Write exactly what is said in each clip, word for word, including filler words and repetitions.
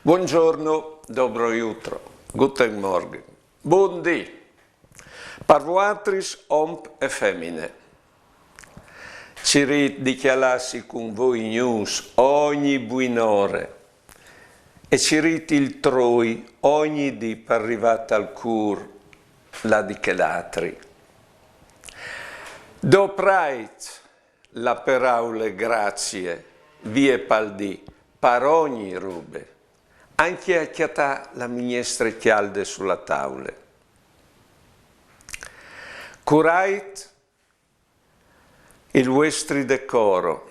Buongiorno, dobro jutro, guten Morgen, bundì. Par vuatris, om e femine. Cirît di cjalâsi cun voi gnûfs ogni buinore e cirît il troi ogni dì par rivâ tal cûr là di chel altri. Doprait la peraule grazie vie pal dì, par ogni robe, ancje a cjatâ la mignestre cjalde su la taule. Curait il vuestri decoro,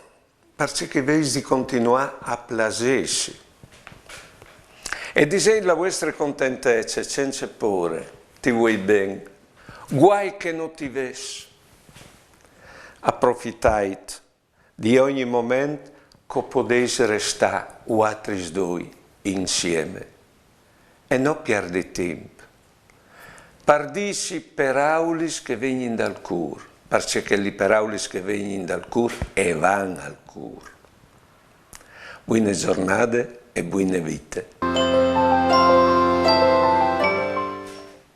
parcè che vês di continuâ a plasêsi. E disêt la vuestre contentece cence pôre: ti vuei ben, guai che no ti ves. Aprofitait di ogni moment che o podês restâ vuatris doi insiemi. E no pierdît timp. Par dîsi peraulis che a vegnin dal cûr, parcè che lis peraulis che a vegnin dal cûr e van al cûr. Buine zornade e buine vite.